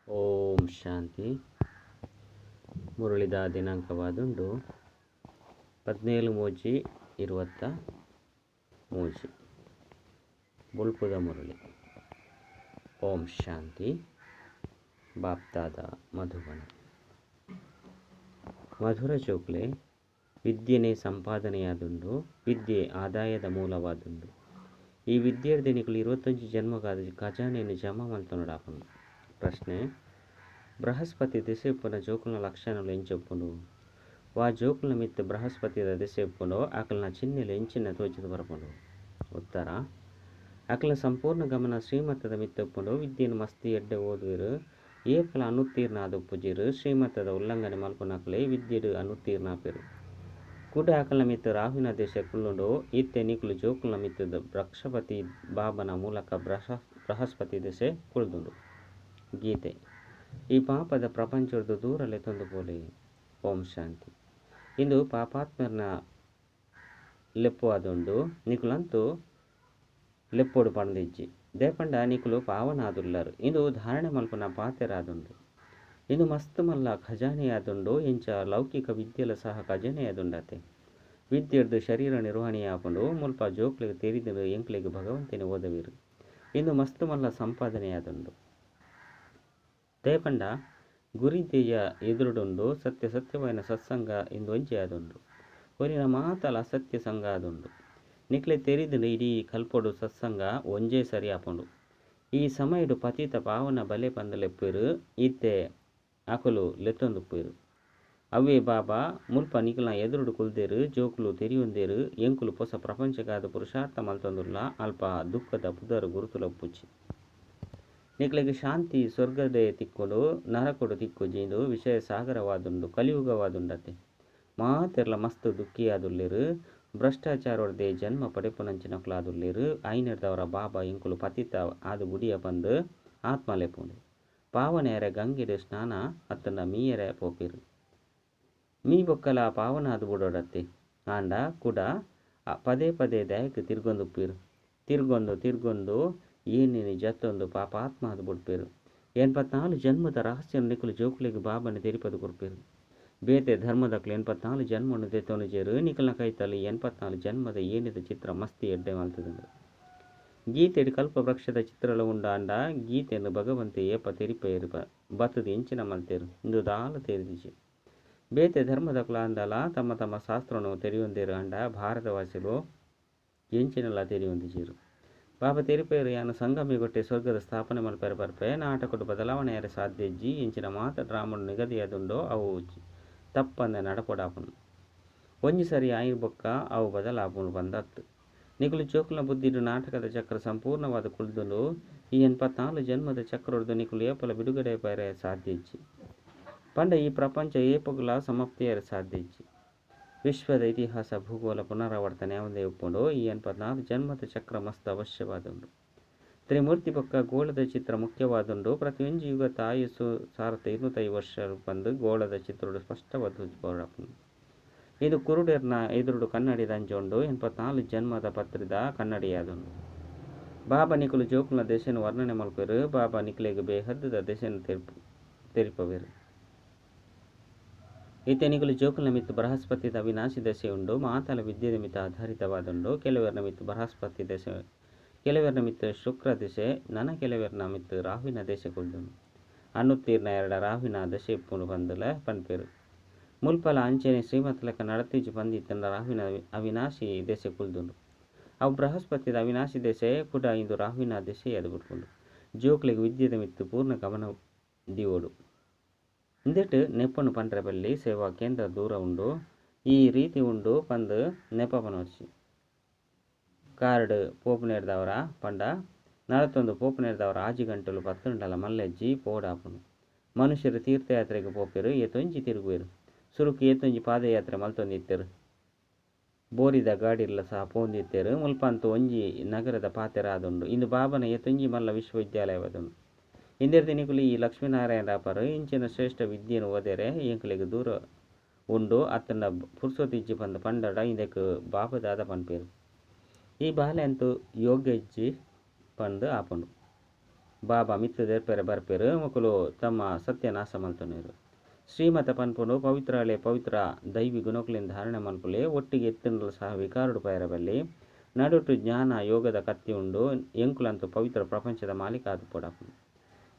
ಓಂ ಶಾಂತಿ. ಮುರಳಿದ ದಿನಾಂಕವಾದುಂಡು 17/3/23. ಬುಲ್ಪುದ ಮುರಳಿ. ಓಂ ಶಾಂತಿ. ಬಾಪ್ತಾದ ಮಧುಬನ. ಮಧುರ ಚೋಕ್ಲೆ ವಿದ್ಯೆನೇ ಸಂಪಾದನೆಯಾದುಂಡು, ವಿದ್ಯೆ ಆದಾಯದ ಮೂಲವಾದುಂಡು. ಈ ವಿದ್ಯಾರ್ಥಿನಿಗಳು 25 ಜನ್ಮಗಾದ ಖಜಾನೆಯನ್ನು ಜಮಾ ಮಲ್ತೊನಡಾಪುಂಡು. ಪ್ರಶ್ನೆ: ಬೃಹಸ್ಪತಿ ದೆಸೆಪ್ಪುನ ಜೋಕುಲ್ನ ಲಕ್ಷಣಲು ಎಂಚೊಪ್ಪುಂಡು? ವಾ ಜೋಕುಲ್ನ ಮಿತ್ತ್ ಬೃಹಸ್ಪತಿದ ದೆಸೆಪ್ಪುಂಡೋ ಅಕಲ್ನ ಚಿಹ್ನೆಲು ಎಂಚಿನ ತೋಜಿದ್ ಬರ್ಪುಂಡು? ಉತ್ತರ: ಅಕಲ್ನ ಸಂಪೂರ್ಣ ಗಮನ ಶ್ರೀಮತದ ಮಿತ್ತುಪ್ಪುಂಡು. ವಿದ್ಯೆನ್ ಮಸ್ತ್ ಎಡ್ಡೆ ಓದುವೆರ್. ಏಪಲ ಅನುತ್ತೀರ್ಣ ಆದುಪ್ಪುಜೆರ್. ಶ್ರೀಮತದ ಉಲ್ಲಂಘನೆ ಮಲ್ಪುನಕುಲೇ ವಿದ್ಯೆಡ್ ಅನುತ್ತೀರ್ಣ ಆಪೆರ್. ಕುಡ ಅಕಲ್ನ ಮಿತ್ತ್ ರಾಹುವಿನ ದೆಸೆ ಕುಲ್ಲುಂಡು. ಇತ್ತೆ ನಿಕುಲು ಜೋಕುಲ್ನ ಮಿತ್ತ್ ಬೃಹಸ್ಪತಿ ಬಾಬನ ಮೂಲಕ ಬೃಹಸ್ಪತಿ ದೆಸೆ ಕುಲ್ದುಂಡು. ಗೀತೆ: ಈ ಪಾಪದ ಪ್ರಪಂಚೊಡ್ದು ದೂರ ಲೆತ್ತೊಂದು ಪೋಲೆ. ಓಂ ಶಾಂತಿ. ಇಂದು ಪಾಪಾತ್ಮರ್ನ ಲೆಪ್ಪುವಾದುಂಡು. ನಿಕುಲಂತೂ ಲೆಪ್ಪೋಡು ಪಂದಿಜ್ಜಿ. ದೇಪಂಡ ನಿಕುಲು ಪಾವನಾದುಲ್ಲರು. ಇಂದು ಧಾರಣೆ ಮಲ್ಪುನ ಪಾತೆರಾದುಂಡು. ಇಂದು ಮಸ್ತ್ ಮಲ್ಲ ಖಜಾನೆಯಾದುಂಡು. ಎಂಚ ಲೌಕಿಕ ವಿದ್ಯೆಲ ಸಹ ಖಜಾನೆಯಾದುಂಡತೆ. ವಿದ್ಯೆಡ್ದ್ ಶರೀರ ನಿರ್ವಹಣೆಯಾಪುಂಡು. ಮುಲ್ಪ ಜೋಕ್ಲೆಗ್ ತೆರಿದುಂಡು ಎಂಕ್ಲೆಗ್ ಭಗವಂತನೇ ಓದವೆರು. ಇಂದು ಮಸ್ತ್ ಮಲ್ಲ ಸಂಪಾದನೆಯಾದುಂಡು. ದೇಪಂಡ ಗುರಿ ಧ್ಯೇಯ ಎದುರುಡುಂಡು. ಸತ್ಯ ಸತ್ಯವಾಯಿನ ಸತ್ಸಂಗ ಇಂದು ಒಂಜಿ ಆದುಂಡು. ಒರಿನ ಮಾತಲ ಅಸತ್ಯ ಸಂಘ ಆದುಂಡು. ನಿಕ್ಲೆ ತೆರಿದುಂಡು ಇಡೀ ಕಲ್ಪೊಡು ಸತ್ಸಂಗ ಒಂಜೇ ಸರಿ ಆಪುಂಡು. ಈ ಸಮಯಡು ಪತಿತ ಪಾವನ ಬಲೆ ಪಂದ್ ಲೆಪ್ಪುವೆರು. ಇತ್ತೆ ಅಕುಲು ಲೆತ್ತೊಂದುಪ್ಪುವೆರು. ಅವ್ವೇ ಬಾಬಾ ಮುಲ್ಪ ನಿಕಲ್ನ ಎದುರುಡು ಕುಲ್ದೆರ್. ಜೋಕುಲು ತೆರಿಯೊಂದೆರ್ ಎಂಕುಲು ಪೊಸ ಪ್ರಪಂಚಗಾದ್ ಪುರುಷಾರ್ಥ ಮಲ್ತೊಂದುಲ್ಲ. ಅಲ್ಪ ದುಃಖದ ಪುದರ್ ಗುರುತುಲ ಉಪ್ಪುಜಿ. ನಿಕ್ಲೆಗ್ ಶಾಂತಿ ಸ್ವರ್ಗಡೇ ತಿಕ್ಕುಂಡು, ನರಕೊಡು ತಿಕ್ಕುಜಿ. ಇಂದು ವಿಷಯ ಸಾಗರವಾದುಂಡು, ಕಲಿಯುಗವಾದುಂಡತೆ. ಮಾತೆರ್ಲ ಮಸ್ತ್ ದುಃಖಿಯಾದುಲ್ಲೆರ್. ಭ್ರಷ್ಟಾಚಾರೊಡ್ದೇ ಜನ್ಮ ಪಡೆಪುನಂಚಿನಕುಲಾದುಲ್ಲೆರ್. ಐನೆಡ್ದಾವರ ಬಾಬಾ ಎಂಕುಲು ಪತಿತ ಆದ್ ಬುಡಿಯ ಪಂದ್ ಆತ್ಮ ಲೆಪ್ಪುಂಡು. ಪಾವನೆಯರೆ ಗಂಗೆಡ್ ಸ್ನಾನ ಅತ್ತಂಡ ಮೀಯರೆ ಪೋಪೆರ್. ಮೀ ಬೊಕ್ಕಲ ಪಾವನ ಆದ್ ಬುಡೊಡತ್ತೆ. ಆಂಡ ಕುಡ ಪದೇ ಪದೇ ದಾಯೆಗ್ ತಿರ್ಗೊಂದುಪ್ಪುವೆರ್. ತಿರ್ಗೊಂದು ತಿರ್ಗೊಂದು ಏನಿನ್ ಜತ್ತೊಂದು ಪಾಪಾತ್ಮ ಆದ್ ಬುಡ್ಪೆರ್. 84 ಜನ್ಮದ ರಹಸ್ಯನ್ ನಿಕುಲು ಜೋಕುಲೆಗ್ ಬಾಬಾನೆ ತೆರಿಪದ್ ಕೊರ್ಪೆರ್. ಬೇತೆ ಧರ್ಮದಕುಲು 84 ಜನ್ಮನು ದೆತೊನುಜೆರ್. ನಿಕಲ್ನ ಕೈತಲ್ 84 ಜನ್ಮದ ಏನಿದ ಚಿತ್ರ ಮಸ್ತ್ ಎಡ್ಡೆ ಮಲ್ತುದುಂಡು. ಗೀತೆಡ್ ಕಲ್ಪ ವೃಕ್ಷದ ಚಿತ್ರಲ ಉಂಡಾಂಡ ಗೀತೆನ್ ಭಗವಂತೆ ಏಪ ತೆರಿಪೆರ್ ಬತ್ತುದು ಎಂಚಿನ ಮಲ್ತೆರ್ ಇಂದು ದಾಲ ತೆರಿದಿಜಿ. ಬೇತೆ ಧರ್ಮದಕುಲು ಆಂಡಲ ತಮ್ಮ ತಮ್ಮ ಶಾಸ್ತ್ರನು ತೆರಿಯೊಂದೆರ್. ಆಂಡ ಭಾರತವಾಸಿಲು ಎಂಚಿನಲ ತೆರಿಯೊಂದಿಜೆರ್. ಬಾಬಾ ತೆರಿಪೆರ್ ಯಾನ್ ಸಂಗಮಿಗೊಟ್ಟೆ ಸ್ವರ್ಗದ ಸ್ಥಾಪನೆ ಮಲ್ಪೆರೆ ಬರ್ಪೆ. ನಾಟಕಡ್ ಬದಲಾವಣೆ ಆಯೆರೆ ಸಾಧ್ಯ ಇಜ್ಜಿ. ಎಂಚಿನ ಮಾತ ಡ್ರಾಮಡ್ ನಿಗದಿಯಾದುಂಡೋ ಅವು ತಪ್ಪಂದೆ ನಡಪೊಡಾಪುಂಡು. ಒಂಜಿ ಸರಿ ಆಯಿನ ಬೊಕ್ಕ ಅವು ಬದಲಾಪುಂಡು ಪಂದತ್ತು. ನಿಕುಲು ಜೋಕುಲ್ನ ಬುದ್ಧಿಡ್ ನಾಟಕದ ಚಕ್ರ ಸಂಪೂರ್ಣವಾದ ಕುಲ್ದುಂಡು. ಈ 84 ಜನ್ಮದ ಚಕ್ರೊಡ್ದು ನಿಕುಲು ಏಪಲ ಬಿಡುಗಡೆ ಪೆರೆ ಸಾಧ್ಯ ಇಜ್ಜಿ. ಪಂಡ ಈ ಪ್ರಪಂಚ ಏಪಗುಲ ಸಮಾಪ್ತಿಯಾರೆ ಸಾಧ್ಯ ಇಜ್ಜಿ. ವಿಶ್ವದ ಇತಿಹಾಸ ಭೂಗೋಳ ಪುನರಾವರ್ತನೆ ಆವಂದೇ ಉಪ್ಪುಂಡು. ಈ 84 ಜನ್ಮದ ಚಕ್ರ ಮಸ್ತ್ ಅವಶ್ಯವಾದುಂಡು. ತ್ರಿಮೂರ್ತಿ ಬೊಕ್ಕ ಗೋಳದ ಚಿತ್ರ ಮುಖ್ಯವಾದುಂಡು. ಪ್ರತಿಯೊಂಜಿ ಯುಗದ ಆಯುಸ್ಸು 1250 ವರ್ಷ ಪಂದ್ ಗೋಳದ ಚಿತ್ರೊಡು ಸ್ಪಷ್ಟವಾದ್ ತೋಜಿಪೊಡಾಪುಂಡು. ಇದು ಕುರುಡೆರ್ನ ಎದುರುಡು ಕನ್ನಡಿದ ಅಂಚ ಉಂಡು. 84 ಜನ್ಮದ ಪತ್ರಿದ ಕನ್ನಡಿಯಾದುಂಡು. ಬಾಬಾ ನಿಕುಲು ಜೋಕುಲ್ನ ದೆಸೆನ್ ವರ್ಣನೆ ಮಲ್ಪೆರ್. ಬಾಬಾ ನಿಕ್ಲೆಗ್ ಬೇಹದ್ದುದ ದೆಸೆನ್ ತೆರಿಪವೆರ್. ಇತ್ತೆ ನಿಕುಲು ಜೋಕುಲ್ನ ಮಿತ್ತ್ ಬೃಹಸ್ಪತಿದ ಅವಿನಾಶಿ ದೆಸೆ ಉಂಡು. ಮಾತಲ ವಿದ್ಯೆದ ಮಿತ್ತ್ ಆಧಾರಿತವಾದುಂಡು. ಕೆಲವೆರ್ನ ಮಿತ್ತ್ ಬೃಹಸ್ಪತಿ ದೆಸೆ, ಕೆಲವೆರ್ನ ಮಿತ್ತ್ ಶುಕ್ರ ದೆಸೆ, ನನ ಕೆಲವೆರ್ನ ಮಿತ್ತ್ ರಾಹುವಿನ ದೆಸೆ ಕುಲ್ದುಂಡು. ಅನುತ್ತೀರ್ಣ ಎರಡ ರಾಹುವಿನ ದೆಸೆ ಇಪ್ಪುಂಡು ಪಂದುಲ ಪನ್ಪೆರ್. ಮುಲ್ಪಲ ಅಂಚನೆ ಶ್ರೀಮತಲಕ ನಡತಿಜಿ ಪಂದಿತ್ತಂಡ ರಾಹುವಿನ ಅವಿನಾಶಿ ದೆಸೆ ಕುಲ್ದುಂಡು. ಅವು ಬೃಹಸ್ಪತಿದ ಅವಿನಾಶಿ ದೆಸೆ ಕುಡ ಇಂದು ರಾಹುವಿನ ದೆಸೆಯಾದ್ ಬಿಡ್ಪುಂಡು. ಜೋಕ್ಲೆಗ್ ವಿದ್ಯೆದ ಮಿತ್ತ್ ಪೂರ್ಣ ಗಮನ ದಿವೊಡು. ಇಂದೆಟ್ ನೆಪೊನು ಪಂಡ್ರೆ ಬಲ್ಲಿ ಸೇವಾ ಕೇಂದ್ರ ದೂರ ಉಂಡು, ಈ ರೀತಿ ಉಂಡು ಪಂದ್ ನೆಪ ಪನೊರ್ಚಿ. ಕಾರ್ ಡ್ ಪೋಪುನೆರ್ದಾವರ ಪಂಡ ನಡತೊಂದು ಪೋಪುನೆರ್ದಾವರ 6 ಗಂಟೆಲು ಪತ್ತುಂಡಲ ಮಲ್ಲೆಜ್ಜಿ ಪೋವಡಾಪುಂಡು. ಮನುಷ್ಯೆರ್ ತೀರ್ಥಯಾತ್ರೆಗ್ ಪೋಪೆರ್ ಏತೊಂಜಿ ತಿರುಗುವೆರ್. ಸುರುಕು ಏತೊಂಜಿ ಪಾದಯಾತ್ರೆ ಮಲ್ತೊಂದಿತ್ತೆರ್. ಬೋರಿದ ಗಾಡಿಡ್ಲ ಸಹ ಪೋವೊಂದಿತ್ತೆರ್. ಮುಲ್ಪ ಅಂತೂ ಒಂಜಿ ನಗರದ ಪಾತೆರ ಆದುಂಡು. ಇಂದು ಬಾಬಾನ ಏತೊಂಜಿ ಮಲ್ಲ ವಿಶ್ವವಿದ್ಯಾಲಯವಾದುಂಡು. ಇಂದೆರ್ದ್ ನಿಕುಲು ಈ ಲಕ್ಷ್ಮೀನಾರಾಯಣ ರಾಪರ್ ಇಂಚಿನ ಶ್ರೇಷ್ಠ ವಿದ್ಯೆನ್ ಓದೆರೆ ಎಂಕ್ಲೆಗ್ ದೂರ ಉಂಡು ಅತ್ತಂಡ ಪುರ್ಸೊತಿಜ್ಜಿ ಪಂದ್ ಪಂಡಡ ಇಂದೆಕ್ ಬಾಬಾ ದಾದ ಪನ್ಪೆರ್. ಈ ಬಾಲೆ ಅಂತೂ ಯೋಗ್ಯ ಇಜ್ಜಿ ಪಂದ್ ಆಪುಂಡು. ಬಾಬಾ ಮಿತ್ತ್ ದೆರ್ಪೆರೆ ಬರ್ಪೆರ್. ಮೊಕುಲು ತಮ್ಮ ಸತ್ಯನಾಶ ಮಲ್ತೊನುವೆರ್. ಶ್ರೀಮತ ಪನ್ಪುಂಡು ಪವಿತ್ರಾಳೆ ಪವಿತ್ರ ದೈವಿ ಗುಣಕುಲೆನ್ ಧಾರಣೆ ಮಲ್ಪುಲೆ. ಒಟ್ಟಿಗೆ ಇತ್ತ್ಂಡಲ ಸಹ ವಿಕಾರೊಡು ಪೋಯೆರೆ ಬಲ್ಲಿ. ನಡುಟು ಜ್ಞಾನ ಯೋಗದ ಕತ್ತಿ ಉಂಡು. ಎಂಕುಲಂತೂ ಪವಿತ್ರ ಪ್ರಪಂಚದ ಮಾಲೀಕ ಆದುಪ್ಪೊಡಾಪುಂಡು.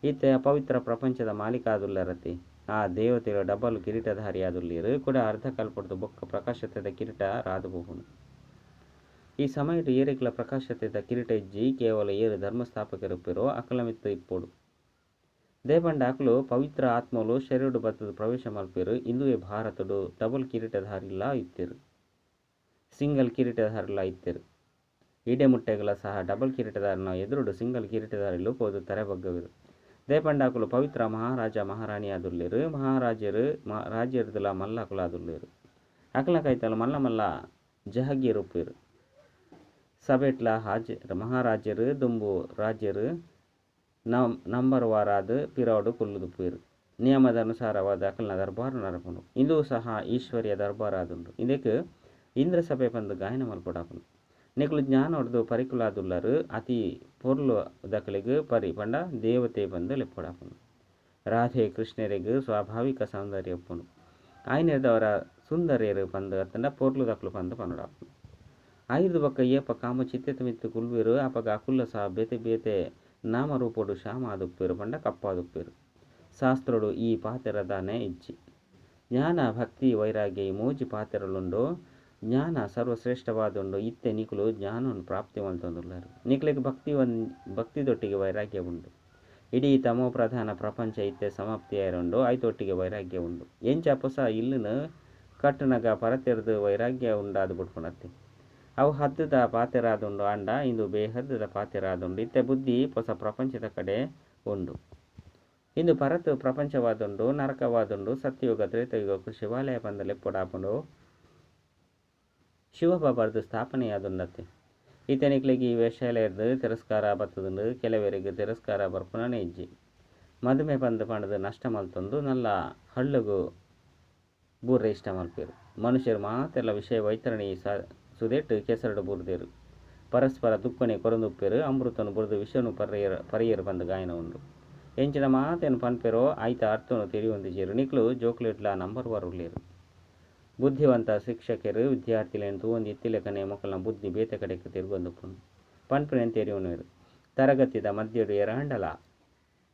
ಇತ್ತೆ ಅಪವಿತ್ರ ಪ್ರಪಂಚದ ಮಾಲೀಕ ಆದುಲ್ಲರತಿ. ಆ ದೇವತೆಲು ಡಬಲ್ ಕಿರೀಟಧಾರಿ ಆದುಲ್ಲೆರ್. ಕುಡ ಅರ್ಧ ಕಲ್ಪೊಡ್ದು ಬೊಕ್ಕ ಪ್ರಕಾಶತೆದ ಕಿರೀಟ ರಾದ್ ಪೋಪುಂಡು. ಈ ಸಮಯಡ್ ಏರೆಗ್ಲಾ ಪ್ರಕಾಶತೆದ ಕಿರೀಟ ಇಜ್ಜಿ. ಕೇವಲ ಏರ್ ಧರ್ಮಸ್ಥಾಪಕೆರ್ ಇಪ್ಪೆರೋ ಅಕಲ್ನ ಮಿತ್ತ್ ಇಪ್ಪೊಡು. ದೇಪಂಡ ಅಕುಲು ಪವಿತ್ರ ಆತ್ಮಲು ಶರೀರಡ್ ಬತ್ತುದು ಪ್ರವೇಶ ಮಲ್ಪೆರ್. ಇಂದುವೇ ಭಾರತಡ್ ಡಬಲ್ ಕಿರೀಟಧಾರಿಲಾ ಇತ್ತೆರ್. ಸಿಂಗಲ್ ಕಿರೀಟಧಾರಿಲಾ ಇತ್ತೆರ್. ಇಡೆ ಮುಟ್ಟೆಗ್ಲ ಸಹ ಡಬಲ್ ಕಿರೀಟಧಾರಿನ ಎದುರುಡು ಸಿಂಗಲ್ ಕಿರೀಟಧಾರಿಲು ಪೋದು ತರೆ ಬಗ್ಗವೆರ್. ದೇಪಂಡ ಅಕುಲು ಪವಿತ್ರ ಮಹಾರಾಜ ಮಹಾರಾಣಿಯಾದುಲ್ಲೆರ್. ಮಹಾರಾಜೆರ್ ರಾಜೆರ್ದಲ ಮಲ್ಲಕುಲಾದುಲ್ಲೆರ್. ಅಕಲ್ನ ಕೈತಲ್ ಮಲ್ಲ ಮಲ್ಲ ಜಹಗೀರ್ ಉಪ್ಪೆರ್. ಸಭೆಟ್ಲ ಹಾಜೆ ಮಹಾರಾಜೆರ್ ದುಂಬು ರಾಜೆರ್ ನಂಬರ್ ವಾರಾದ್ ಪಿರವುಡು ಕುಲ್ಲುದುಪ್ಪುವೆರ್. ನಿಯಮದ ಅನುಸಾರವಾದ್ ಅಕಲ್ನ ದರ್ಬಾರ್ ನಡಪುಂಡು. ಇಂದು ಸಹ ಈಶ್ವರ್ಯ ದರ್ಬಾರ್ ಆದುಂಡು. ಇಂದೆಕ್ ಇಂದ್ರ ಸಭೆ ಪಂದ್ ಗಾಯನ ಮಲ್ಪೊಡಾಪುಂಡು. ನಿಕುಲು ಜ್ಞಾನೊಡ್ದು ಪರಿಕುಲಾದುಲ್ಲರ್. ಅತಿ ಪೊರ್ಲು ದಕಲೆಗ್ ಪರಿ ಪಂಡ ದೇವತೆ ಪಂದ್ ಲೆಪ್ಪೊಡಾಪುಂಡು. ರಾಧೆ ಕೃಷ್ಣೆರೆಗ್ ಸ್ವಾಭಾವಿಕ ಸೌಂದರ್ಯ ಉಪ್ಪುಂಡು. ಆಯಿನೆಡ್ದಾವರ ಸುಂದರೆರ್ ಪಂದ್ ಅತ್ತಂಡ ಪೊರ್ಲುದಕುಲು ಪಂದ್ ಪನೊಡಾಪುಂಡು. ಆಯಿರ್ದ್ ಬೊಕ್ಕ ಏಪ ಕಾಮ ಚಿತ್ತೆತ ಮಿತ್ತ್ ಕುಲ್ಲುವೆರ್ ಅಪಗ ಅಕುಲ್ಲ ಸಹ ಬೇತೆ ಬೇತೆ ನಾಮರೂಪೊಡು ಶ್ಯಾಮ ಆದುಪ್ಪೆರ್ ಪಂಡ ಕಪ್ಪಾದುಪ್ಪೆರ್. ಶಾಸ್ತ್ರೊಡು ಈ ಪಾತೆರದಾನೆ ಇಜ್ಜಿ. ಜ್ಞಾನ ಭಕ್ತಿ ವೈರಾಗ್ಯ ಈ ಮೂಜಿ ಪಾತೆರಲುಂಡು. ಜ್ಞಾನ ಸರ್ವಶ್ರೇಷ್ಠವಾದುಂಡು. ಇತ್ತೆ ನಿಕುಲು ಜ್ಞಾನನ್ ಪ್ರಾಪ್ತಿ ಮಲ್ತೊಂದುಲ್ಲರ್. ನಿಕುಲೆಗ್ ಭಕ್ತಿ ಭಕ್ತಿದೊಟ್ಟಿಗೆ ವೈರಾಗ್ಯ ಉಂಡು. ಇಡೀ ತಮೋ ಪ್ರಧಾನ ಪ್ರಪಂಚ ಇತ್ತೆ ಸಮಾಪ್ತಿಯಾಯರುಂಡು. ಐತೊಟ್ಟಿಗೆ ವೈರಾಗ್ಯ ಉಂಡು. ಎಂಚ ಪೊಸ ಇಲ್ಲುನು ಕಟ್ಟುನಗ ಪರತೆರ್ದ್ ವೈರಾಗ್ಯ ಉಂಡಾದ್ ಬುಡ್ಪುನತ್ತೆ. ಅವು ಹದ್ದುದ ಪಾತೆರಾದುಂಡು ಆಂಡ ಇಂದು ಬೇಹದ್ದುದ ಪಾತೆರಾದುಂಡು. ಇತ್ತೆ ಬುದ್ಧಿ ಪೊಸ ಪ್ರಪಂಚದ ಕಡೆ ಉಂಡು. ಇಂದು ಪರತ್ ಪ್ರಪಂಚವಾದುಂಡು, ನರಕವಾದುಂಡು. ಸತ್ಯಯುಗ ತ್ರೇತಾಯುಗ ಶಿವಾಲಯ ಪಂದ್ ಲೆಪ್ಪೊಡಾಪುಂಡು. ಶಿವಬಾಬಾರ್ದು ಸ್ಥಾಪನೆಯಾದುಂಡತ್ತೆ. ಇತ್ತೆ ನಿಕ್ಲೆಗ್ ಈ ವೇಷಾಲಯರ್ದ್ ತಿರಸ್ಕಾರ ಬತ್ತುದುಂಡು. ಕೆಲವೆರೆಗ್ ತಿರಸ್ಕಾರ ಬರ್ಪುನನೇ ಇಜ್ಜಿ. ಮದುಮೆ ಪಂದ್ ಪಂಡ್ದ್ ನಷ್ಟ ಮಲ್ತೊಂದು ನಲ್ಲ ಹಳ್ಳಗು ಬೂರೆ ಇಷ್ಟ ಮಲ್ಪೆರ್. ಮನುಷ್ಯರು ಮಾತೆರ್ಲ ವಿಷಯ ವೈತರಣಿ ಸುದೆಟ್ ಕೆಸರುಡು ಬೂರ್ದೆರ್. ಪರಸ್ಪರ ದುಃಖನೇ ಕೊರೊಂದುಪ್ಪೆರ್. ಅಮೃತನ್ ಬುಡ್ದು ವಿಷನು ಪರಿಯೆರ್ ಪಂದ್ ಗಾಯನ ಉಂಡು. ಎಂಚಿನ ಮಾತೆನ್ ಪನ್ಪೆರೋ ಐತ ಅರ್ಥನು ತೆರಿಯೊಂದಿಜೆರ್. ನಿಕ್ಲು ಜೋಕ್ಲೆಡ್ಲಾ ನಂಬರ್ ವಾರ್ ಉಲ್ಲೆರ್. ಬುದ್ಧಿವಂತ ಶಿಕ್ಷಕೆರ್ ವಿದ್ಯಾರ್ಥಿಲೆನ್ ತೂವೊಂದು ಇತ್ತಿಲೆಕನೆ ಮೊಕಲ್ನ ಬುದ್ಧಿ ಬೇತೆ ಕಡೆಕ್ ತಿರ್ಗೊಂದುಪ್ಪುಂಡು. ಪನ್ಪಿನೆನ್ ತೆರಿಯೊನುವೆರ್. ತರಗತಿದ ಮಧ್ಯಡ್ ಏರಾಂಡಲ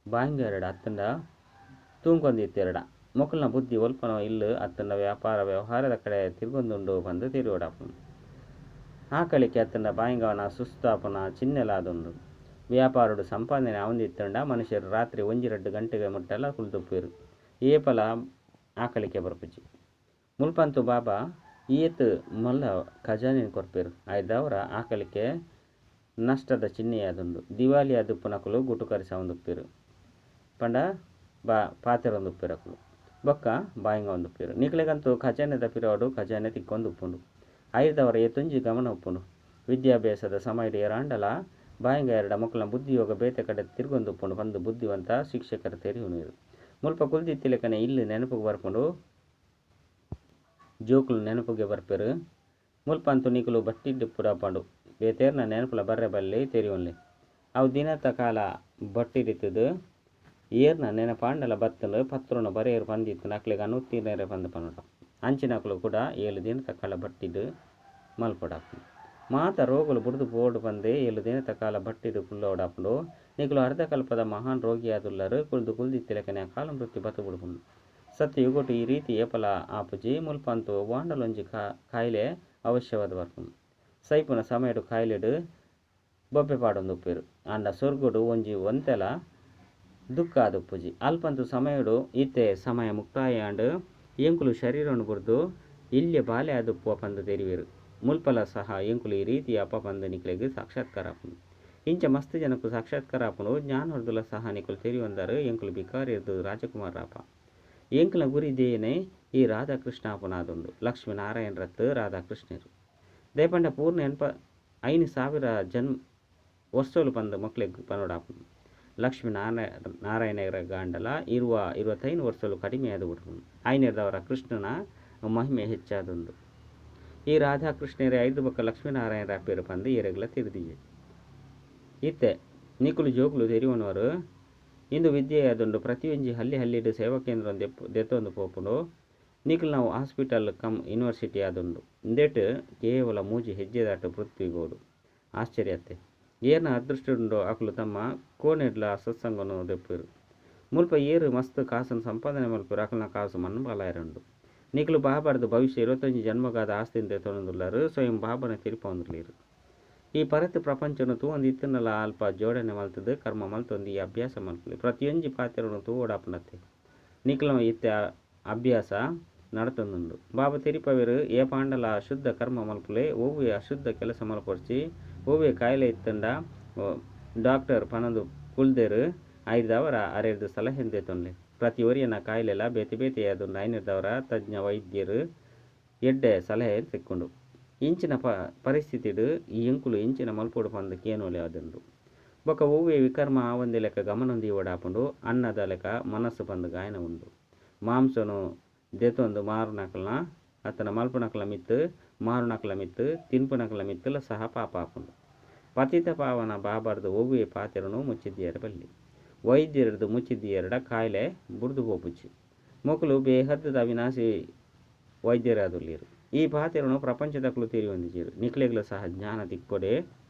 ಬಾಂಗ್ಯೆರಡ ಅತ್ತಂಡ ತೂಂಕೊಂದಿತ್ತೆರಡ ಮೊಕಲ್ನ ಬುದ್ಧಿ ಒಲ್ಪನೋ ಇಲ್ಲ್ ಅತ್ತಂಡ ವ್ಯಾಪಾರ ವ್ಯವಹಾರದ ಕಡೆ ತಿರ್ಗೊಂದುಂಡು ಪಂದ್ ತೆರಿಯೊಡಾಪುಂಡು. ಆಕಳಿಕೆ ಅತ್ತಂಡ ಬಾಯಿಂಗವನ ಸುಸ್ತಾಪುನ ಚಿಹ್ನೆಲಾದುಂಡು. ವ್ಯಾಪಾರಡ್ ಸಂಪಾದನೆ ಆವೊಂದಿತ್ತಂಡ ಮನುಷ್ಯರು ರಾತ್ರಿ ಒಂಜಿ ರಡ್ಡ್ ಗಂಟೆಗೆ ಮುಟ್ಟಲ ಕುಲ್ದುಪ್ಪೆರ್. ಏಪಲ ಆಕಳಿಕೆ ಬರ್ಪುಜಿ. ಮುಲ್ಪಂತು ಬಾಬಾ ಏತ್ ಮಲ್ಲ ಖಜಾನೆನ್ ಕೊರ್ಪೆರ್. ಐದಾವರ ಆಕಳಿಕೆ ನಷ್ಟದ ಚಿಹ್ನೆಯಾದುಂಡು. ದಿವಾಳಿ ಆದುಪ್ಪುನಕುಲು ಗುಟುಕರಿಸವೊಂದುಪ್ಪೆರ್. ಪಂಡ ಬಾ ಪಾತೆರೊಂದುಪ್ಪೆರ್ ಅಕುಲು. ಬೊಕ್ಕ ಬಾಯಿಂಗ ಉಪ್ಪೆರ್. ನಿಕ್ಲೆಗಂತೂ ಖಜಾನೆದ ಪಿರವುಡು ಖಜಾನೆ ತಿಕ್ಕೊಂದುಪ್ಪುಂಡು. ಐರ್ದವರ ಏತೊಂಜಿ ಗಮನ ಉಪ್ಪುಂಡು. ವಿದ್ಯಾಭ್ಯಾಸದ ಸಮಯಡ್ ಏರಾಂಡಲ ಬಾಯಿಂಗ ಎರಡ ಮೊಕಲ್ನ ಬುದ್ಧಿಯೋಗ ಬೇತೆ ಕಡೆ ತಿರ್ಗೊಂದುಪ್ಪುಂಡು ಪಂದ್ ಬುದ್ಧಿವಂತ ಶಿಕ್ಷಕರು ತೆರಿಯೊನುವೆರ್. ಮುಲ್ಪ ಕುಲ್ದಿತ್ತಿಲೆಕನೆ ಇಲ್ಲ್ ನೆನಪುಗು ಬರ್ಪುಂಡು. ಜೋಕುಲು ನೆನಪುಗೆ ಬರ್ಪೆರ್. ಮುಲ್ಪ ಅಂತೂ ನಿಕುಲು ಬಟ್ಟಿಡ್ ಇಪ್ಪುಡಾಪುಂಡು. ಬೇತೆರ್ನ ನೆನಪುಲ ಬರ್ರೆ ಬಲ್ಲಿ ತೆರಿಯೊನ್ಲೆ. ಅವು ದಿನತ ಕಾಲ ಬಟ್ಟಿಡಿತ್ತುದು ಏರ್ನ ನೆನಪಾಂಡಲ ಬತ್ತುಂಡು ಪತ್ರೊನು ಬರೆಯರ್ ಪಂದಿತ್ತುಂಡು ಅಕ್ಲೆಗ್ ಅನುತ್ತೀರ್ಣರೆ ಪಂದ್ ಪನೊಡ. ಅಂಚಿನಕುಲು ಕೂಡ 7 ದಿನತ ಕಾಲ ಬಟ್ಟಿಡ್ ಮಲ್ಪೊಡಾಪುಂಡು. ಮಾತ ರೋಗಲು ಬುಡ್ದು ಪೋಡು ಪಂದೇ 7 ದಿನತ ಕಾಲ ಬಟ್ಟಿಡ್ ಕುಲ್ಲೊಡಾಪುಂಡು. ನಿಕುಲು ಅರ್ಧ ಕಲ್ಪದ ಮಹಾನ್ ರೋಗಿಯಾದುಲ್ಲರ್. ಕುಲ್ದು ಕುಲ್ದಿತ್ತಿಲೆಕನೆ ಅಕಾಲ ಮೃತ್ಯು ಬತ್ತು ಬುಡ್ಪುಂಡು. ಸತ್ಯಯುಗೊಟು ಈ ರೀತಿ ಏಪಲ ಆಪುಜಿ. ಮುಲ್ಪ ಅಂತೂ ಒವ್ವಾಂಡಲೊಂಜಿ ಕಾಯಿಲೆ ಅವಶ್ಯವಾದ್ ಬರ್ಪುಂಡು. ಸೈಪುನ ಸಮಯಡ್ ಕಾಯಿಲೆಡ್ ಬೊಬ್ಬೆ ಪಾಡೊಂದುಪ್ಪೆರ್. ಆಂಡ ಸ್ವರ್ಗಡು ಒಂಜಿ ಒಂತೆಲ ದುಃಖ ಆದುಪ್ಪುಜಿ. ಅಲ್ಪಂತು ಸಮಯಡು ಇತ್ತೆ ಸಮಯ ಮುಕ್ತಾಯ ಆಂಡ್. ಎಂಕುಲು ಶರೀರನ್ ಬುಡ್ದು ಎಲ್ಯ ಬಾಲೆ ಆದುಪ್ಪುವ ಪಂದ್ ತೆರಿವೆರ್. ಮುಲ್ಪಲ ಸಹ ಎಂಕುಲು ಈ ರೀತಿ ಅಪ ಪಂದ್ ನಿಕ್ಲೆಗ್ ಸಾಕ್ಷಾತ್ಕಾರ ಆಪುಂಡು. ಇಂಚ ಮಸ್ತ್ ಜನಕ್ ಸಾಕ್ಷಾತ್ಕಾರ ಆಪುಂಡು. ಜ್ಞಾನೊರ್ದುಲ ಸಹ ನಿಕುಲು ತೆರಿಯೊಂದರ್ ಎಂಕುಲು ಭಿಕಾರಿರ್ದ್ ರಾಜಕುಮಾರರಾಪ. ಎಂಕಲ್ನ ಗುರಿ ದೇನೆ ಈ ರಾಧಾಕೃಷ್ಣ ಆಪುನಾದುಂಡು. ಲಕ್ಷ್ಮೀ ನಾರಾಯಣ ರತ್ ರಾಧಾಕೃಷ್ಣರು. ದಯಪಂಡ ಪೂರ್ಣ 5000 ಜನ್ಮ ವರ್ಷಲು ಪಂದ್ ಮೊಕ್ಲೆಗ್ ಪನೊಡಾಪುಂಡು. ಲಕ್ಷ್ಮೀ ನಾರಾಯಣರ ಗಾಂಡಲ 20 25 ವರ್ಷಲು ಕಡಿಮೆ ಆದ್ ಬಿಡ್ಪುಂಡು. ಐನೆರ್ದವರ ಕೃಷ್ಣನ ಮಹಿಮೆ ಹೆಚ್ಚಾದುಂಡು. ಈ ರಾಧಾಕೃಷ್ಣರೇ ಐದು ಬೊಕ್ಕ ಲಕ್ಷ್ಮೀ ನಾರಾಯಣ ರಾಪೆರ್ ಪಂದ್ ಏರೆಗ್ಲ ತೆರಿದಿಜಿ. ಇತ್ತೆ ನಿಕುಲು ಜೋಕುಲು ತೆರಿವನವರು ಇಂದು ವಿದ್ಯೆಯಾದುಂಡು. ಪ್ರತಿಯೊಂಜಿ ಹಳ್ಳಿ ಹಳ್ಳಿಡ್ ಸೇವಾ ಕೇಂದ್ರ ದೆತ್ತೊಂದು ಪೋಪುಂಡು. ನಿಕುಲು ನಾವು ಹಾಸ್ಪಿಟಲ್ ಕಮ್ ಯೂನಿವರ್ಸಿಟಿ ಆದುಂಡು. ಇಂದೆಟ್ ಕೇವಲ 3 ಹೆಜ್ಜೆದಾಟ ಪೃಥ್ವಿ ಬೋಡು. ಆಶ್ಚರ್ಯತೆ ಏರ್ನ ಅದೃಷ್ಟುಂಡೋ ಅಕುಲು ತಮ್ಮ ಕೋಣೆಡ್ಲ ಸತ್ಸಂಗನು ದೆಪ್ಪುವೆರು. ಮುಲ್ಪ ಏರು ಮಸ್ತ್ ಕಾಸನ್ನು ಸಂಪಾದನೆ ಮಲ್ಪೆರು ಅಕಲ್ನ ಕಾಸು ಮಣ್ಣು ಪಾಲಾಯರುಂಡು. ನಿಕುಲು ಬಾಬಾರ್ದು ಭವಿಷ್ಯ 21 ಜನ್ಮಗಾದ ಆಸ್ತಿನ ದೆತ್ತೊಂದುಲ್ಲಾರು. ಸ್ವಯಂ ಬಾಬಾನ ತೆರಿಪೊಂದುಲ್ಲೇರು. ಈ ಪರತ್ ಪ್ರಪಂಚನು ತೂವೊಂದು ಇತ್ತನಲ ಅಲ್ಪ ಜೋಡಣೆ ಮಲ್ತದು ಕರ್ಮ ಮಲ್ತೊಂದು ಈ ಅಭ್ಯಾಸ ಮಲ್ಪುಲಿ. ಪ್ರತಿಯೊಂಜಿ ಪಾತ್ರನು ತೂವೊಡಾಪುನತೆ ನಿಕುಲ ಇತ್ತೆ ಅಭ್ಯಾಸ ನಡತೊಂದುಂಡು. ಬಾಬಾ ತೆರಿಪವೇರು ಏ ಪಾಂಡಲ ಅಶುದ್ಧ ಕರ್ಮ ಮಲ್ಪುಲೆ, ಒವ್ವೆ ಅಶುದ್ಧ ಕೆಲಸ ಮಲ್ಪೊರ್ಚಿ, ಒವ್ವೆ ಕಾಯಿಲೆ ಇತ್ತಂಡ ಡಾಕ್ಟರ್ ಪನೊಂದು ಕುಲ್ದೇರು ಐದವರ ಅರೆರ್ದು ಸಲಹೆ ದೆತ್ತೊನ್ಲೆ. ಪ್ರತಿ ಒರಿಯನ ಕಾಯಿಲೆಲ ಬೇತೆ ಬೇತೆ ಆದುಂಡು. ಐನಿರ್ದವರ ತಜ್ಞ ವೈದ್ಯರು ಎಡ್ಡೆ ಸಲಹೆ ತಿಕ್ಕೊಂಡು ಇಂಚಿನ ಪರಿಸ್ಥಿತಿಡು ಈ ಎಂಕುಲು ಇಂಚಿನ ಮಲ್ಪೊಡು ಪಂದು ಕೇನೋಲೆ ಆದುಂಡು. ಬೊಕ ಒವ್ವೆ ವಿಕರ್ಮ ಆವಂದಿ ಲೆಕ್ಕ ಗಮನ ದೀವೊಡಾಪುಂಡು. ಅನ್ನದ ಲೆಕ್ಕ ಮನಸ್ಸು ಪಂದು ಗಾಯನ ಉಂಡು. ಮಾಂಸನು ದೆತ್ತೊಂದು ಮಾರುನಕಲ್ನ ಅತ್ತನ ಮಲ್ಪುನಕಲ ಮಿತ್ತು ಮಾರುನಕಲ ಮಿತ್ತು ತಿನ್ಪುನಕಲ ಮಿತ್ತುಲ ಸಹ ಪಾಪ ಆಪುಂಡು. ಪತಿತ ಪಾವನ ಬಾಬಾರ್ದು ಒವ್ವೆ ಪಾತೆರನು ಮುಚ್ಚಿದ್ದೀಯರ ಬಲ್ಲಿ. ವೈದ್ಯರದು ಮುಚ್ಚಿದ್ದೀಯರಡ ಕಾಯಿಲೆ ಬುಡ್ದು ಪೋಪುಚಿ. ಮೊಕುಲು ಬೇಹದ್ದದ ಅವಿನಾಶಿ ವೈದ್ಯರಾದುಲ್ಲೇರು. ಈ ಪಾತೆರನು ಪ್ರಪಂಚದಕುಲು ತೆರಿಯೊಂದಿಜೆರು. ನಿಕ್ಲೆಗ್ಲ ಸಹ ಜ್ಞಾನ ತಿಕ್ಕೊಡೆ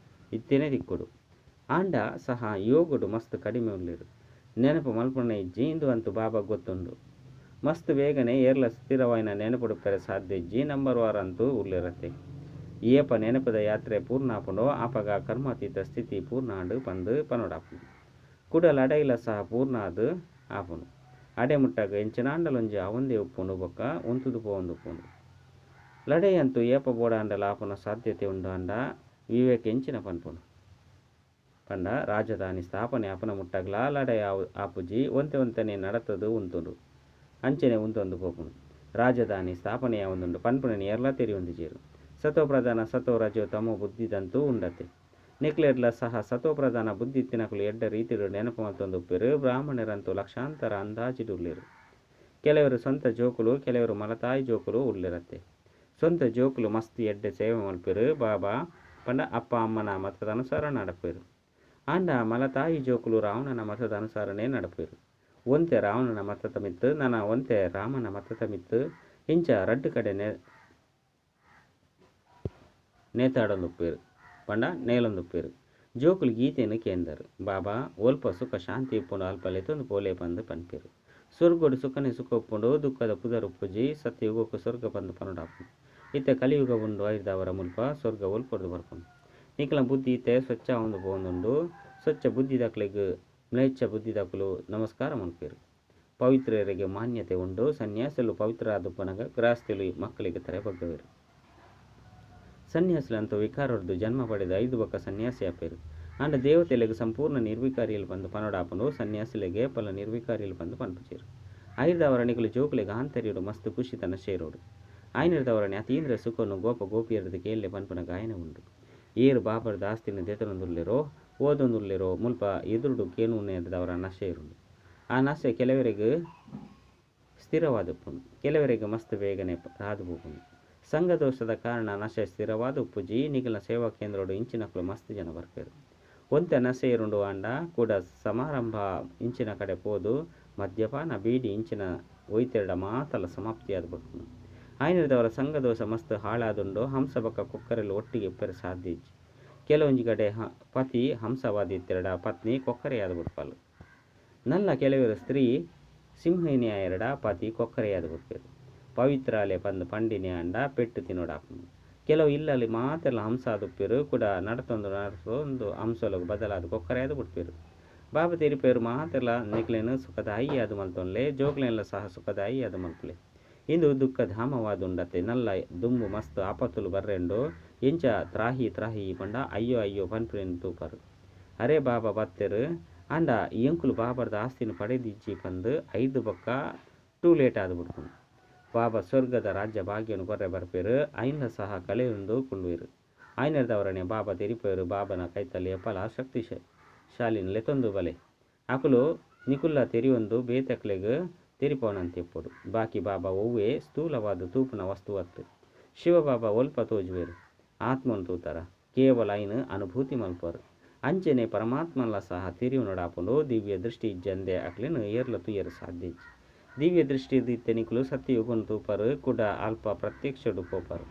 ಇತ್ತೇನೆ ತಿಕ್ಕೊಡು. ಆಂಡ ಸಹ ಯೋಗಡು ಮಸ್ತ್ ಕಡಿಮೆ ಉಲ್ಲೇರು. ನೆನಪು ಮಲ್ಪುನ ಇಜ್ಜಿ ಇಂದು ಅಂತೂ ಬಾಬಾ ಗೊತ್ತುಂಡು. ಮಸ್ತ್ ಬೇಗನೆ ಏರ್ಲ ಸ್ಥಿರವಾಯಿನ ನೆನಪುಡುಪ್ಪರೆ ಸಾಧ್ಯ ಇಜ್ಜಿ. ನಂಬರ್ ವಾರ ಅಂತೂ ಉಲ್ಲೇರತ್ತೆ. ಏಪ ನೆನಪದ ಯಾತ್ರೆ ಪೂರ್ಣ ಆಪುಂಡೋ ಆಪಗ ಕರ್ಮಾತೀತ ಸ್ಥಿತಿ ಪೂರ್ಣ ಆಂಡು ಪಂದು ಪನೊಡಾಪುಂಡು. ಕುಡ ಲಡೈಲ ಸಹ ಪೂರ್ಣ ಆದ್ ಆಪುಂಡು. ಅಡೆ ಮುಟ್ಟಾಗ ಎಂಚಿನಾಂಡಲೊಂಜಿ ಅವಂದೇ ಉಪ್ಪುಂಡು ಬೊಕ್ಕ ಉಂತುದು ಪೋವೊಂದು ಉಪ್ಪುಂಡು. ಲಡೈ ಅಂತೂ ಏಪ ಬೋಡಾಂಡಲ ಆಪುನ ಸಾಧ್ಯತೆ ಉಂಡು. ಅಂಡ ವಿವೇಕ ಎಂಚಿನ ಪನ್ಪುಂಡು ಪಂಡ ರಾಜಧಾನಿ ಸ್ಥಾಪನೆ ಆಪುನ ಮುಟ್ಟಾಗ್ಲಾ ಲಡೈ ಆಪುಜಿ. ಒಂತೆ ಒಂತೆನೆ ನಡತದು ಉಂತುಂಡು. ಅಂಚನೆ ಉಂತೊಂದು ಪೋಪುಂಡು. ರಾಜಧಾನಿ ಸ್ಥಾಪನೆ ಯಾವೊಂದುಂಡು ಪನ್ಪುನ ಏರ್ಲಾ ತೆರಿಯೊಂದಿಜೆರು. ಸತೋ ಪ್ರಧಾನ ಸತೋ ರಜೋ ತಮೋ ಬುದ್ಧಿದಂತೂ ಉಂಡತೆ. ನಿಕ್ಲೆಡ್ಲ ಸಹ ಸತೋ ಪ್ರಧಾನ ಬುದ್ಧಿ ಇತ್ತಿನಕುಲು ಎಡ್ಡ ರೀತಿಡು ನೆನಪು ಮಲ್ತೊಂದು ಉಪ್ಪೆರು. ಬ್ರಾಹ್ಮಣರಂತೂ ಲಕ್ಷಾಂತರ ಅಂದಾಜಿಡು ಉಲ್ಲೇರು. ಕೆಲವರು ಸ್ವಂತ ಜೋಕುಲು ಕೆಲವರು ಮಲತಾಯಿ ಜೋಕುಲು ಉಲ್ಲೇರತ್ತೆ. ಸ್ವಂತ ಜೋಕುಲು ಮಸ್ತ್ ಎಡ್ಡೆ ಸೇವೆ ಮಲ್ಪೆರು. ಬಾಬಾ ಪಂಡ ಅಪ್ಪ ಅಮ್ಮನ ಮತದ ಅನುಸಾರ ನಡಪೆರು. ಆಂಡ ಮಲತಾಯಿ ಜೋಕುಲು ರಾವಣನ ಮತದ ಅನುಸಾರನೇ ನಡಪೆರು. ಒಂತೆ ರಾವಣನ ಮತದ ಮಿತ್ತು ನನ ಒಂತೆ ರಾಮನ ಮತದ ಮಿತ್ತು ಇಂಚ ರಡ್ಡು ಕಡೆ ನೇತಾಡೊಂದುಪ್ಪೇರು ಪಂಡ ನೇಲೊಂದುಪ್ಪೇರು. ಜೋಕುಲು ಗೀತೆಯನ್ನು ಕೇಂದರು. ಬಾಬಾ ಒಲ್ಪ ಸುಖ ಶಾಂತಿ ಉಪ್ಪುಂಡು ಅಲ್ಪ ಲೆತ್ತೊಂದು ಪೋಲೆ ಪಂದು ಪನ್ಪೇರು. ಸ್ವರ್ಗೋಡು ಸುಖನೇ ಸುಖ ಉಪ್ಪುಂಡು. ದುಃಖದ ಪುದರ್ ಉಪ್ಪುಜಿ. ಸತ್ಯಯುಗಕ್ಕೂ ಸ್ವರ್ಗ ಪಂದು ಪನೊಡಾಪುಂಡು. ಇತ್ತೆ ಕಲಿಯುಗ ಉಂಡು. ಐದವರ ಮುಲ್ಪ ಸ್ವರ್ಗ ಒಲ್ಪೊಡ್ದು ಬರ್ಪುಂಡು. ನಿಕಲ ಬುದ್ಧಿ ಇತ್ತೆ ಸ್ವಚ್ಛ ಒಂದು ಪೋವೊಂದುಂಡು. ಸ್ವಚ್ಛ ಬುದ್ಧಿದಾಕ್ಲೆಗ್ ಮ್ಲೇಚ್ಛ ಬುದ್ಧಿದಾಕುಲು ನಮಸ್ಕಾರ ಮಲ್ಪೇರು. ಪವಿತ್ರರಿಗೆ ಮಾನ್ಯತೆ ಉಂಡು. ಸನ್ಯಾಸಲು ಪವಿತ್ರರಾದುಪ್ಪನಗ ಗೃಹಸ್ಥಿಲು ಮಕ್ಕಳಿಗೆ ತರೆ ಬಗ್ಗವೇರು. ಸನ್ಯಾಸಿಲಂತೂ ವಿಕಾರೊಡ್ದು ಜನ್ಮ ಪಡೆದ 5 ಬೊಕ್ಕ ಸನ್ಯಾಸಿ ಆಪೇರು. ಆಂಡ ದೇವತೆಲೆಗ್ ಸಂಪೂರ್ಣ ನಿರ್ವಿಕಾರಿಯಲು ಬಂದು ಪನೊಡಾಪುಂಡು. ಸನ್ಯಾಸಿಲೆಗೆ ಪಲ ನಿರ್ವಿಕಾರಿಯಲು ಬಂದು ಪನ್ಪುಜೆರು. ಐದವರ ನಿಕುಲು ಜೋಕುಲೆಗ್ ಆಂತರ್ಯಡು ಮಸ್ತ್ ಖುಷಿ ತನ್ನ ಶೇರೋಡು. ಐನರ್ದವರನೆ ಅತೀಂದ್ರ ಸುಖನು ಗೋಪ ಗೋಪಿಯರದು ಕೇಳ್ಲೆ ಪನ್ಪುನ ಗಾಯನ ಉಂಡು. ಏರು ಬಾಬರ್ದ ಆಸ್ತಿನ ದೆತೊನೊಂದುಲ್ಲೆರೋ ಓದೊಂದುಲ್ಲೆರೋ ಮುಲ್ಪ ಎದುರುಡು ಕೇನುನೆರ್ದವರ ನಶೆ ಇರುಂಡು. ಆ ನಶೆ ಕೆಲವರಿಗೆ ಸ್ಥಿರವಾದ ಉಪ್ಪುಂಡು, ಕೆಲವರಿಗೆ ಮಸ್ತ್ ಬೇಗನೆ ರಾದು ಪೋಪುಂಡು. ಸಂಘದೋಷದ ಕಾರಣ ನಶೆ ಸ್ಥಿರವಾದ ಉಪ್ಪುಜಿ. ನಿಗಲ ಸೇವಾ ಕೇಂದ್ರಡು ಇಂಚಿನಕುಲು ಮಸ್ತ್ ಜನ ಬರ್ಪೇರು. ಒಂತೆ ನಶೆ ಇರುಂಡು ಆಂಡ ಕೂಡ ಸಮಾರಂಭ ಇಂಚಿನ ಕಡೆ ಪೋದು ಮದ್ಯಪಾನ ಬೀಡಿ ಇಂಚಿನ ಒಯ್ತೆರಡ ಮಾತಲ ಸಮಾಪ್ತಿಯಾದ ಬಿಡ್ಪುಂಡು. ಆಯ್ನದವರ ಸಂಘದೋಷ ಮಸ್ತ್ ಹಾಳಾದುಂಡು. ಹಂಸ ಬೊಕ್ಕ ಕೊಕ್ಕರೆಲು ಒಟ್ಟಿಗೆ ಉಪ್ಪರೆ ಸಾಧ್ಯ ಇಜ್ಜಿ. ಕೆಲವೊಂಜಿ ಕಡೆ ಪತಿ ಹಂಸವಾದಿ ಇತ್ತೆರಡ ಪತ್ನಿ ಕೊಕ್ಕರೆಯಾದ ಬಿಡ್ಪಾಲು. ನಲ್ಲ ಕೆಲವರು ಸ್ತ್ರೀ ಸಿಂಹಿಣಿಯಾಯರಡ ಪತಿ ಕೊಕ್ಕರೆಯಾದ ಬಿಡ್ಪೇರು. ಪವಿತ್ರಾಲೆ ಪಂದು ಪಂಡಿನಿ ಅಂಡ ಪೆಟ್ಟು ತಿನ್ನೋಡಾಪುಂಡು. ಕೆಲವು ಇಲ್ಲಲ್ಲಿ ಮಾತೆಲ್ಲ ಹಂಸ ಆದುಪ್ಪೇರು ಕೂಡ ನಡತೊಂದು ನಡತೊಂದು ಹಂಸೊಲಗು ಬದಲಾದ ಕೊಕ್ಕರೆಯಾದ ಬಿಡ್ಪೇರು. ಬಾಬಾ ತೆರಿಪೇರು ಮಾತೆಲ್ಲ ನಿಕ್ಲೇನು ಸುಖದಾಯಿ ಅದು ಮಲ್ತೊನ್ಲೆ ಜೋಕ್ಲೇನ್ಲ ಸಹ ಸುಖದಾಯಿ ಅದು ಮಲ್ಪುಲೆ. ಇಂದು ದುಃಖಧಾಮವಾದುಂಡತೆ. ನಲ್ಲ ದುಂಬು ಮಸ್ತ್ ಆಪತ್ತುಲು ಬರ್ರೆಂಡು ಎಂಚ ತ್ರಾಹಿ ತ್ರಾಹಿ ಪಂಡ ಅಯ್ಯೋ ಅಯ್ಯೋ ಪನ್ಪುನೆನ್ ತೂಪರು. ಅರೆ ಬಾಬಾ ಬತ್ತೆರು ಆಂಡ ಎಂಕುಲು ಬಾಬರ್ದ ಆಸ್ತಿನ ಪಡೆದಿಜ್ಜಿ ಪಂದು 5 ಬೊಕ್ಕ ಟೂ ಲೇಟ್ ಆದ್ ಬಿಡ್ಪುಂಡು. ಬಾಬಾ ಸ್ವರ್ಗದ ರಾಜ್ಯ ಭಾಗ್ಯನು ಕೊರ್ರೆ ಬರ್ಪೇರು. ಐನ ಸಹ ಕಲೆಯೊಂದು ಕುಳ್ಳುವೆರು. ಐನರ್ದವರನೆ ಬಾಬಾ ತೆರಿಪೇರು. ಬಾಬನ ಕೈತಲ್ಲಿ ಎಪ್ಪಲ ಶಕ್ತಿ ಶಾಲಿನ ಲೆತ್ತೊಂದು ಬಲೆ ಅಕುಲು ನಿಕುಲ್ಲ ತೆರಿಯೊಂದು ಬೇತಕ್ಲೆಗ್ ತೆರಿಪೋನಂತಿಪ್ಪೊಡು. ಬಾಕಿ ಬಾಬಾ ಒವ್ವೆ ಸ್ಥೂಲವಾದ ತೂಪುನ ವಸ್ತು ಅತ್ತು. ಶಿವಬಾಬಾ ಒಲ್ಪ ತೋಜುವೆರು. ಆತ್ಮನು ತೂತಾರ ಕೇವಲ ಐನು ಅನುಭೂತಿ ಮಲ್ಪರು. ಅಂಚನೆ ಪರಮಾತ್ಮನ್ಲ ಸಹ ತೆರಿಯೊನೊಡಾಪುಂಡು. ದಿವ್ಯ ದೃಷ್ಟಿ ಇಜ್ಜಂದೆ ಅಕ್ಲೆನ್ ಏರ್ಲ ತೂಯೆರೆ ಸಾಧ್ಯ ಇಜ್ಜಿ. ದಿವ್ಯ ದೃಷ್ಟಿ ಇತ್ತೆ ನಿಕುಲು ಸತ್ಯಯುಗನ್ ತೂಪರ್, ಕುಡ ಅಲ್ಪ ಪ್ರತ್ಯಕ್ಷಡ್ ಪೋಪರ್.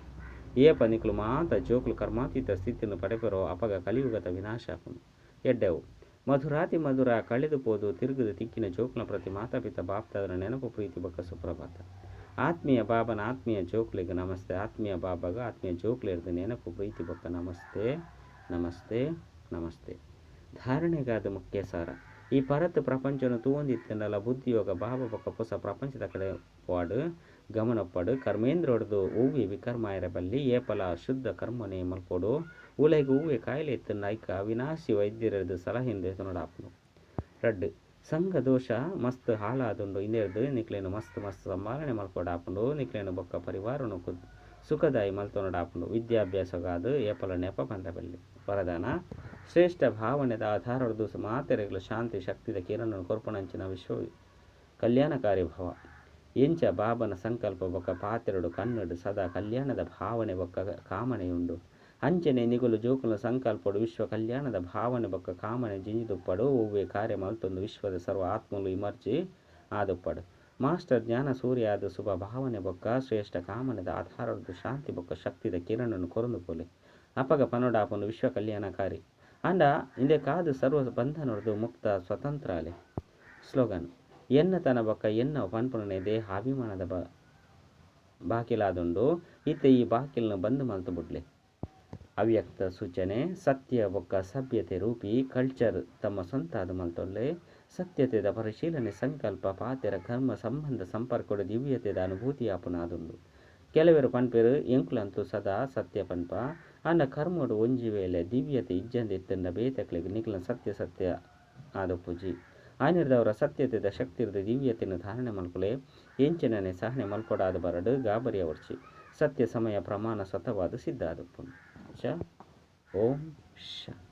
ಏಪ ನಿಕುಲು ಮಾತ ಜೋಕುಲು ಕರ್ಮಾತೀತ ಸ್ಥಿತಿನ್ ಪಡೆಪೆರೋ ಅಪಗ ಕಲಿಯುಗದ ವಿನಾಶ ಆಪುಂಡು. ಎಡ್ಡೆವು ಮಧುರಾತಿ ಮಧುರ ಕಳೆದು ಪೋದು ತಿರುಗುದು ತಿಕ್ಕಿನ ಜೋಕುಲ ಪ್ರತಿ ಮಾತಾಪಿತ ಬಾಪ್ತಾದನ ನೆನಪು ಪ್ರೀತಿ ಬೊಕ್ಕ ಸುಪ್ರಭಾತ. ಆತ್ಮೀಯ ಬಾಬನ ಆತ್ಮೀಯ ಜೋಕುಲೆಗ್ ನಮಸ್ತೆ. ಆತ್ಮೀಯ ಬಾಬಾಗ ಆತ್ಮೀಯ ಜೋಕುಲೆರ್ದು ನೆನಪು ಪ್ರೀತಿ ಬೊಕ್ಕ ನಮಸ್ತೆ ನಮಸ್ತೆ ನಮಸ್ತೆ. ಧಾರಣೆಗಾದ ಮುಖ್ಯ ಸಾರ. ಈ ಪರತ್ ಪ್ರಪಂಚನ ತೂವೊಂದಿತ್ತಂಡಲ ಬುದ್ಧಿಯೋಗ ಬಾಬಾ ಬೊಕ್ಕ ಪೊಸ ಪ್ರಪಂಚದ ಕಡೆ ಪೋಡು ಗಮನೊಪ್ಪಡು. ಕರ್ಮೇಂದ್ರೊಡ್ದು ಒವ್ವೆ ವಿಕರ್ಮಾಯರ ಬಲ್ಲಿ ಏಪಲ ಶುದ್ಧ ಕರ್ಮನೆ ಮಲ್ಪೊಡು. ಉಲೈಗ್ ಒವ್ವೆ ಕಾಯಿಲೆ ಇತ್ತಂಡ ಐಕ ಅವಿನಾಶಿ ವೈದ್ಯರದು ಸಲಹೆನ್ ದೆತೊನೊಡಾಪುಂಡು. ರಡ್ಡ್ ಸಂಘ ದೋಷ ಮಸ್ತ್ ಹಾಳಾದುಂಡು. ಇಂದೆರ್ದ್ ನಿಕ್ಲೆನ್ ಮಸ್ತ್ ಮಸ್ತ್ ಸಂಭಾಳನೆ ಮಲ್ಪೊಡಾಪುಂಡು. ನಿಕ್ಲೆನ್ ಬೊಕ್ಕ ಪರಿವಾರನು ಸುಖದಾಯಿ ಮಲ್ತೊನೊಡಾಪುಂಡು. ವಿದ್ಯಾಭ್ಯಾಸಗಾದ್ ಏಪಲ ನೆಪ ಪಂಡ ಬಲ್ಲಿ. ವರದಾನ ಶ್ರೇಷ್ಠ ಭಾವನೆದ ಆಧಾರೊಡ್ದು ಮಾತೆರೆಗ್ಲ ಶಾಂತಿ ಶಕ್ತಿದ ಕಿರಣನು ಕೊರ್ಪುನಂಚಿನ ವಿಶ್ವ ಕಲ್ಯಾಣಕಾರಿ ಭವ. ಎಂಚ ಬಾಬನ ಸಂಕಲ್ಪ ಬೊಕ್ಕ ಪಾತೆರಡು ಕಣ್ಣುಡು ಸದಾ ಕಲ್ಯಾಣದ ಭಾವನೆ ಬೊಕ್ಕ ಕಾಮನೆಯುಂಡು. ಅಂಚನೆ ನಿಗುಲು ಜೋಕುಲ ಸಂಕಲ್ಪಡು ವಿಶ್ವ ಕಲ್ಯಾಣದ ಭಾವನೆ ಬೊಕ್ಕ ಕಾಮನೆ ಜಿಂಜಿದುಪ್ಪಡು. ಒವ್ವೆ ಕಾರ್ಯ ಮಲ್ತೊಂದು ವಿಶ್ವದ ಸರ್ವ ಆತ್ಮಲು ಇಮರ್ಜಿ ಆದುಪ್ಪಡು. ಮಾಸ್ಟರ್ ಜ್ಞಾನ ಸೂರ್ಯ ಆದ ಶುಭ ಭಾವನೆ ಬೊಕ್ಕ ಶ್ರೇಷ್ಠ ಕಾಮನೆದ ಆಧಾರೊಡ್ದು ಶಾಂತಿ ಬೊಕ್ಕ ಶಕ್ತಿದ ಕಿರಣನು ಕೊರೊಂದು ಪೋಲೆ. ಅಪಗ ಪನೊಡಾಪುಂಡು ವಿಶ್ವ ಕಲ್ಯಾಣಕಾರಿ. ಆಂಡ ಇಂದೆಕಾದ್ ಸರ್ವ ಬಂಧನೊಡ್ದು ಮುಕ್ತ ಸ್ವತಂತ್ರ ಅಲೆ. ಸ್ಲೋಗನ್ ಎನ್ನ ತನ ಬೊಕ್ಕ ಎನ್ನ ಪನ್ಪುನನೆ ದೇಹಾಭಿಮಾನದ ಬಾಕಿಲಾದುಂಡು. ಇತ್ತೆ ಈ ಬಾಕಿಲ್ನ ಬಂದ್ ಮಲ್ತು ಬುಡ್ಲೆ. ಅವ್ಯಕ್ತ ಸೂಚನೆ ಸತ್ಯ ಬೊಕ್ಕ ಸಭ್ಯತೆ ರೂಪಿ ಕಲ್ಚರ್ ತಮ್ಮ ಸ್ವಂತ ಮಲ್ತೊಲ್ಲೆ. ಸತ್ಯತೆದ ಪರಿಶೀಲನೆ ಸಂಕಲ್ಪ ಪಾತೆರ ಕರ್ಮ ಸಂಬಂಧ ಸಂಪರ್ಕಡು ದಿವ್ಯತೆದ ಅನುಭೂತಿ ಆಪುನಾದುಂಡು. ಕೆಲವರು ಪನ್ಪೆರು ಎಂಕುಲಂತೂ ಸದಾ ಸತ್ಯ ಪನ್ಪ. ಆಂಡ ಕರ್ಮಡು ಒಂಜಿ ವೇಳೆ ದಿವ್ಯತೆ ಇಜ್ಜಂದೆ ಇತ್ತಂಡ ಬೇತೆಕ್ಲೆಗ್ ನಿಕ್ಲೆನ ಸತ್ಯ ಸತ್ಯ ಆದೊಪ್ಪುಜಿ. ಆನಿರ್ದವರ ಸತ್ಯತೆದ ಶಕ್ತಿರ್ದ ದಿವ್ಯತೆಯನ್ನು ಧಾರಣೆ ಮಲ್ಪುಲೆ. ಎಂಚಿನನೆ ಸಹನೆ ಮಲ್ಪೊಡಾದ ಬರಡು ಗಾಬರಿ ಅವರ್ಚಿ. ಸತ್ಯ ಸಮಯ ಪ್ರಮಾಣ ಸ್ವತವಾದ ಸಿದ್ಧ ಆದೊಪ್ಪುಂಡು. ಓಂ ಶಾಂತಿ.